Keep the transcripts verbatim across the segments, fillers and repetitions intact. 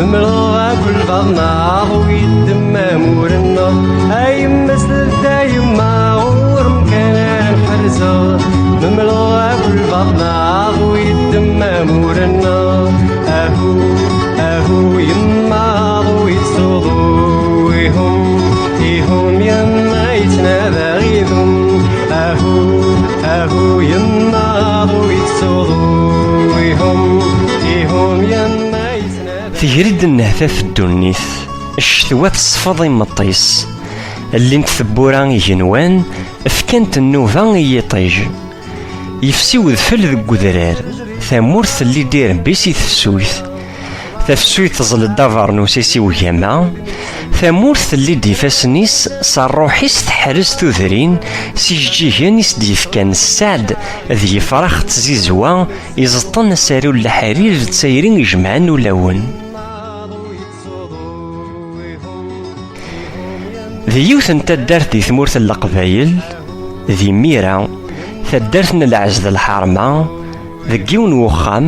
Nemleɣ agelbaḍ-nneɣ u yeddem amur-nneɣ. A yemma-s d a yemma, ɣur-m kan ara nḥerzeɣ. Nemleɣ agelbaḍ-nneɣ u yeddem amur-nneɣ. Ahu, ahu, yemma, ɣur-i tsuḍu. Ihum, ihum, yemma, yettnadi aɣidum. Ahu, ahu, yemma, ɣur-i tsuḍu. Ihum, ihum, yemma, yettnadi. Tegri-d nnehta f ddunit, ccetwa tesfeḍ imeṭṭi-s. Llint tewwura igenwan, fkant nnuba i yiṭij. Yefsi wedfel deg udrar, tamurt telli-d irebbi si tefsut. Tafsut teẓẓel-d abernus-is i ugama, tamurt telli-d ifassen-is, s ṛṛuḥ-is teḥrez tudrin, s ijeǧǧigen i s-d-yefkan sseɛd d yifrax d tzizwa, iẓeṭṭen asaru n leḥrir d tayri ijemɛen ulawen. D yiwet n taddart di tmurt n Leqbayel, d imir-a, taddart n lɛez d lḥerma, deg yiwen n wexxam,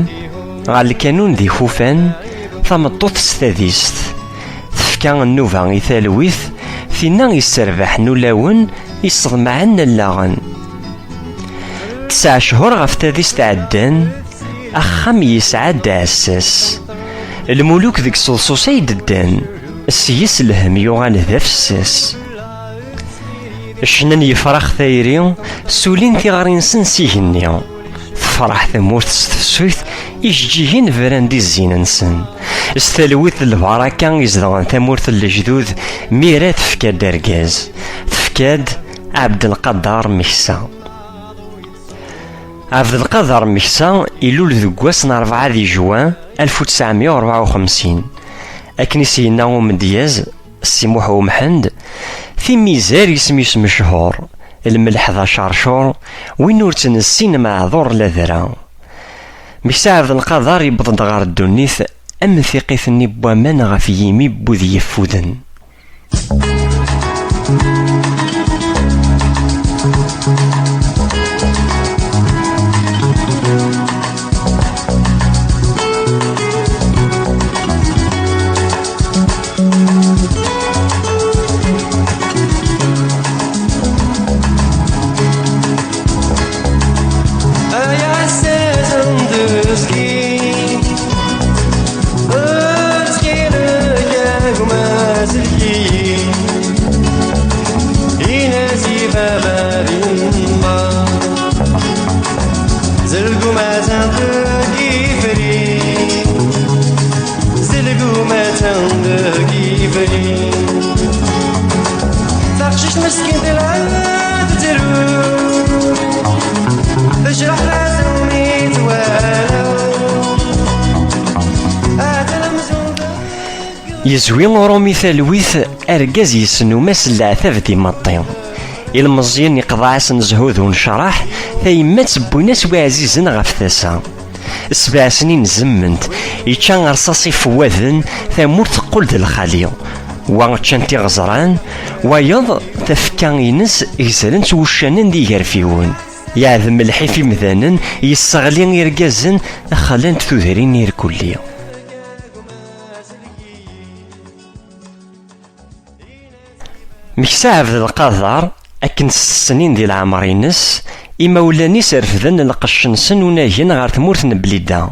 ɣer lkanun d ikufan, tameṭṭut s tadist. Tefka nnuba i talwit, tinna yesserbaḥen ulawen, yesseḍmaɛen allaɣen. Tesɛa cchur ɣef tadist ɛeddan, axxam yesɛa-d aɛessas. Lmuluk deg seḍsus ay d-ddan, seg-s lhemm yuɣal d afessas. Ccna n yifrax tayri, sulin tiɣri-nsen s igenni. Tefreḥ tmurt s tefsut, ijeǧǧigen bran-d i zzin-nsen. S talwit d lbaraka i zedɣen tamurt n lejdud, Mira tefka-d argaz. Tefka-d Ɛebdelqader Meksa. Ɛebdelqader Meksa ilul deg wass n rebɛa di juin alef u tesɛemya u rebɛa u xemsin. Akken i s-yenna umedyaz Si Muḥ Umḥend, timizar isem-is mechur, lmelḥ d acercur, win ur tt-nessin meɛdur ladra. Meksa Ɛebdelqader yewweḍ-d ɣer ddunit am tiqqit-nni n waman ɣef yimi n wid yeffuden. Ay aɛessas n teẓgi, ttxil-k a gma zelk-iyi, in-as i baba d yemma, zelgum-asen deg ifri. Zelgum attan deg yifri. Taqcict meskint la tettru, tejreḥ tasa mi twala. Atan amzun. Yezwi uṛumi talwit, argaz yesnumas leɛtab d imeṭṭi. Ilmeẓyen iqḍeɛ-asen zzhu d unecraḥ, tayemmat wwin-as wi ɛzizen ɣef tasa. Sebɛa snin zemmem-t, yečča rṣaṣ ifewwaden, tamurt teqqel d lxali. Wa ččan-t iɣeẓran, wayeḍ tafekka-ines gzaren-tt wuccanen d igerfiwen. Yeɛdem lḥif imdanen, yesseɣli irgazen, xlan-t tudrin irkelli. Meksa Ɛebdelqader, akken s snin di leɛmer-ines, imawlan-is refden lqecc-nsen unagen ɣer tmurt n Blida.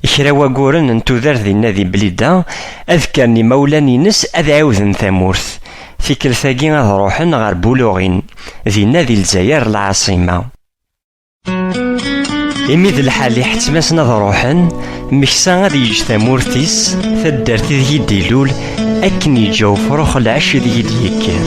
Kra waguren n tudert dinna di Blida, ad kkren imawlan-ines ad ɛiwden tamurt. Tikkelt-agi ad ruḥen ɣer Buluɣin, dinna di Lezzayer lɛaṣima. Imi d lḥal iḥettem-asen ad ruḥen, Meksa ad yeǧǧ tamurt-is, taddart ideg i d-ilul, akken yeǧǧa ufrux lɛecc ideg i d-yekker.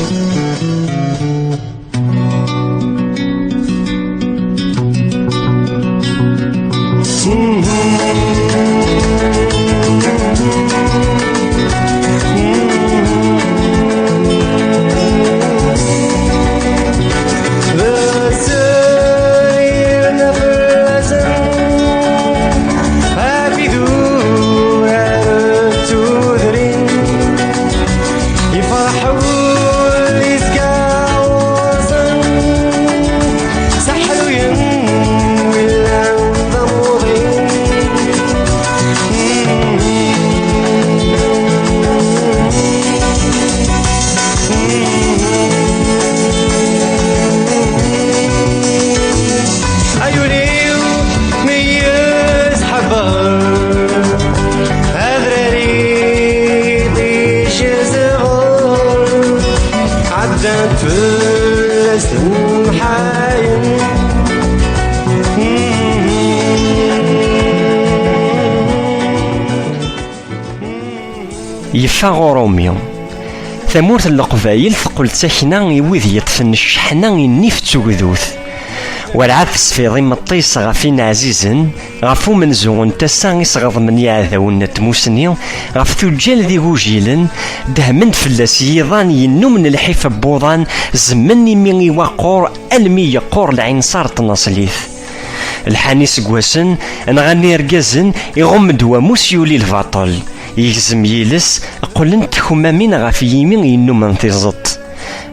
Yeffeɣ uṛumi. Tamurt n Leqbayel teqqel d takna i wid yeṭṭfen cceḥna i nnif d tugdut. Werɛad tesfiḍ imeṭṭi-s ɣef win ɛzizen, ɣef umenzu n tasa i sɣeḍmen yiɛdawen n tmusni, ɣef tuǧǧal d igujilen, dehmen-d fell-as yiḍan yennum n lḥif n wuḍan, zemmen imi i waqqur almi yeqqur lɛinṣer n tnaṣlit. Lḥan iseggasen, nɣan irgazen, iɣumm-d wamus yuli lbaṭel. Yegzem yiles, qqlent tkemmamin ɣef yimi yennumen tiẓeṭ.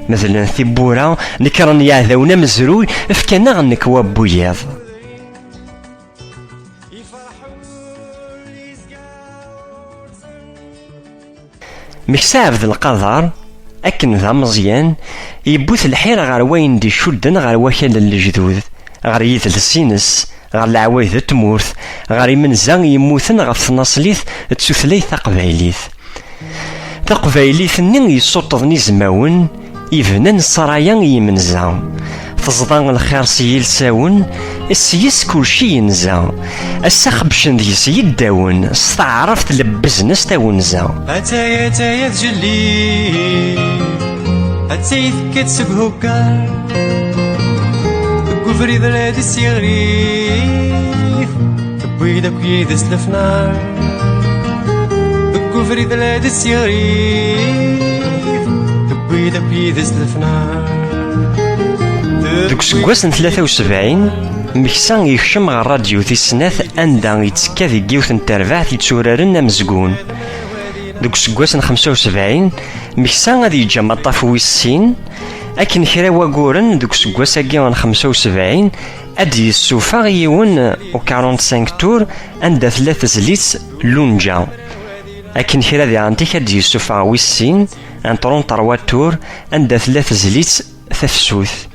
Medlen tiwwura, nekren yiɛdawen amezruy, fkan-aɣ nnekwa n wiyaḍ. Meksa Ɛebdelqader, akken d ameẓyan, yewwi-t lḥir ɣer wayen d-icudden ɣer wakal n lejdud, ɣer yidles-ines, ɣer leɛwayed n tmurt, ɣer imenza yemmuten ɣef tnaṣlit d tutlayt taqbaylit. Taqbaylit-nni yessuṭṭḍen izmawen, yebnan ssṛaya i yimenza. Teẓḍa lxir s yilsawen, s yes kulci yenza. Ass-a xebbcen deg-s yiddawen, s taɛrabt lebbzen-as tawenza. Ataya, ataya tjelli, ataya tekka-d seg hukar. Deg ubrid la d-issiɣrif, tewwi-d akk yid-s lefnar. Deg ubrid la d-issiɣrif, tewwi-d akk yid-s lefnar. Deg useggas n tlata u sebɛin, Meksa yekcem ɣer radyu tis snat, anda yettekka deg yiwet n terbaɛt yetturaren amezgun. Deg useggas n xemsa u sebɛin, Meksa ad yeǧǧ amaṭṭaf wis sin, akken kra n waguren deg useggas-agi n xemsa u sebɛin, ad d-yessufeɣ yiwen u quarante-cinq tours anda tella tezlit Lunǧa. Akken kra diɣen tik ad d-yessufeɣ wis sin, un trente-trois tours, anda tella tezlit Tafsut.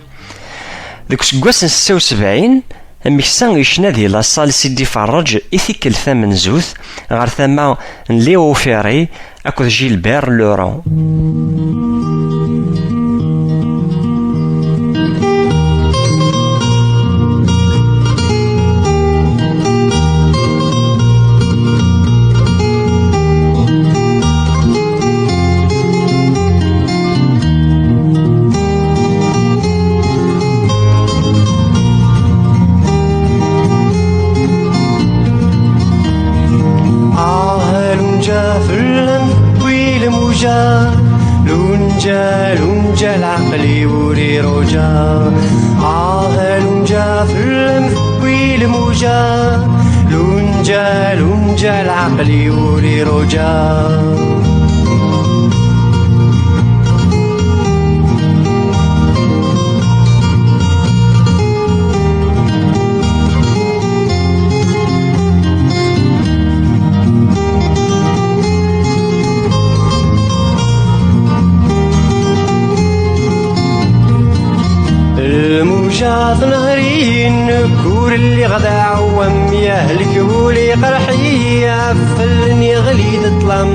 Deg useggas n setta u sebɛin, Meksa yecna di la salle Sidi Ferrej i tikkelt tamenzut ɣer tama n Léo Ferré akked Gilbert Laurent. Ah, Lunǧa fell-am tewwi lmuja, Lunǧa, Lunǧa, leɛqel-iw ur iruǧa. Ah, Lunǧa fell-am tewwi lmuja, Lunǧa, Lunǧa, leɛqel-iw ur iruǧa. Lmuja tenher-iyi, nekk ur lliɣ d aɛewwam, yehlek wul iqerḥ-iyi, ɣef fell-en yeɣli-d ṭṭlam.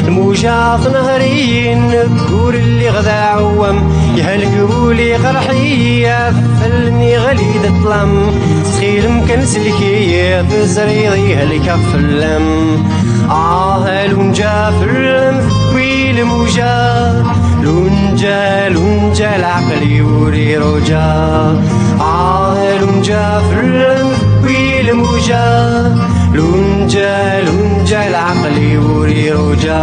Lmuja tenher-iyi, nekk ur lliɣ d aɛewwam, yehlek wul iqerḥ-iyi, ɣef fell-en yeɣli-d ṭṭlam. Ttxil-m kan sellek-iyi, teẓriḍ yehlek ɣef fell-am. Ah, Lunǧa fell-am tewwi lmuja, Lunǧa, Lunǧa, leɛqel-iw ur iruǧa. Ah, Lunǧa fell-am tewwi lmuja, Lunǧa, Lunǧa, leɛqel-iw ur iruǧa.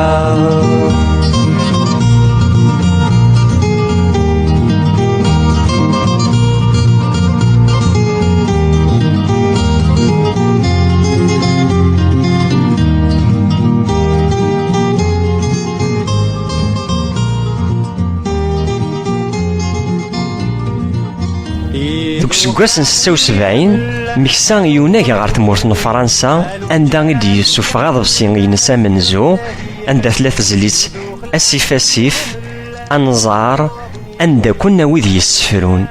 Deg useggas n setta u sebɛin, Meksa yunag ɣer tmurt n Fransa, anda i d-yessufeɣ aḍebsi-ines amenzu, anda tella tezlit Asif Asif, Anẓar, Anda-ken a wid yessefrun.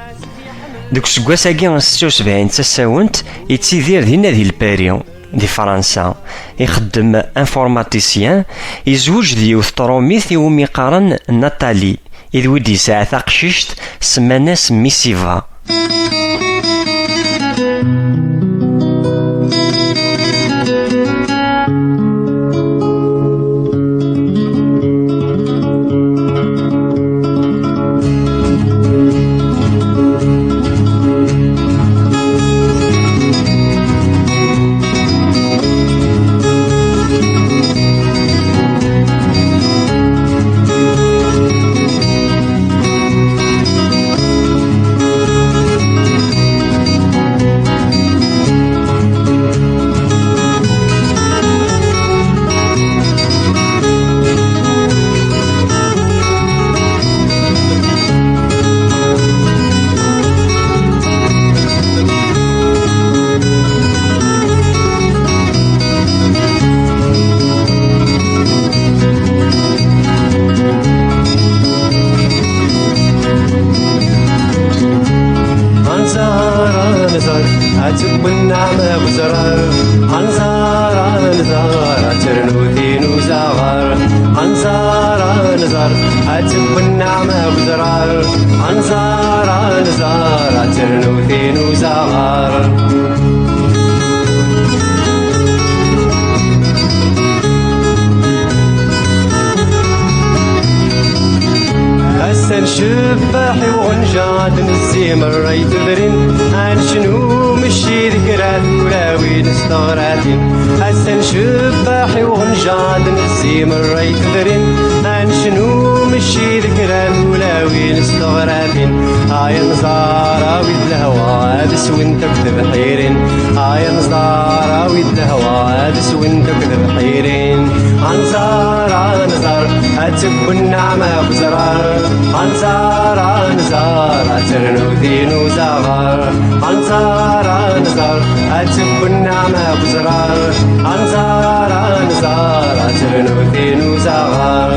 Deg useggas-agi n setta u sebɛin d tasawent, yettidir di Nadi Lpari, di Fransa. Ixeddem informaticien, yezweǧ d yiwet n tṛumit iwumi qqaren Nathalie, i d wid yesɛa taqcict, semman-as Misiva. Nneɛma n uzrar, anẓar, anẓar, ad ternu tin uzaɣar. Anẓar, anẓar, ad tewwi nneɛma n uzrar. Anẓar, anẓar, ad ternu tin uzaɣar. Ass-a ncebbeḥ i uɣenja, ad nezzi merra itebren, ad necnu mecci d kra tulawin s teɣratin. Ass-a ncebbeḥ i uɣenja, ad nezzi merra itebren, ad necnu mecci d kra tulawin s teɣratin. Ay anẓar, awi-d lehwa, ad swent akk tebḥirin. Ay anẓar, awi-d lehwa, ad swent akk tebḥirin. Anẓar, anẓar, ad tewwi nneɛma n uzrar. Anẓar, anẓar, ad ternu tin uzaɣar. Anẓar, anẓar, ad tewwi nneɛma n uzrar. Anẓar, anẓar, ad ternu tin uzaɣar.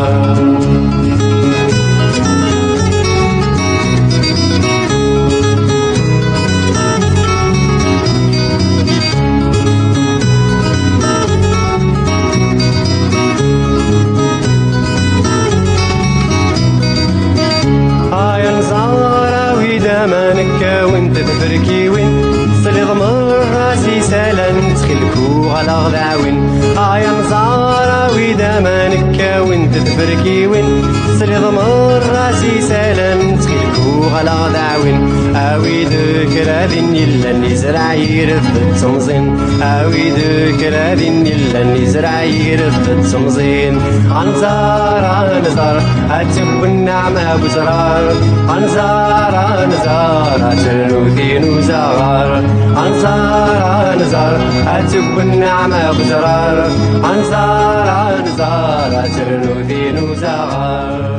Ay anẓar, awi-d aman, kkawent tferkiwin, tesliḍ merra s isalan, ttxil-k uɣaleɣ d aɛwin. Ay anẓar, awi-d aman, kkawent tferkiwin, tesliḍ merra s isalan, ttxil-k uɣaleɣ d aɛwin. Awi-d kra din yellan, izreɛ iref d temẓin. Awi-d kra din yellan, izreɛ iref d temẓin. Anẓar, anẓar, ad tewwi nneɛma n uzrar. Anẓar, anẓar, ad ternu tin uzaɣar. Anẓar, anẓar, ad tewwi nneɛma n uzrar. Anẓar, anẓar, ad ternu tin uzaɣar.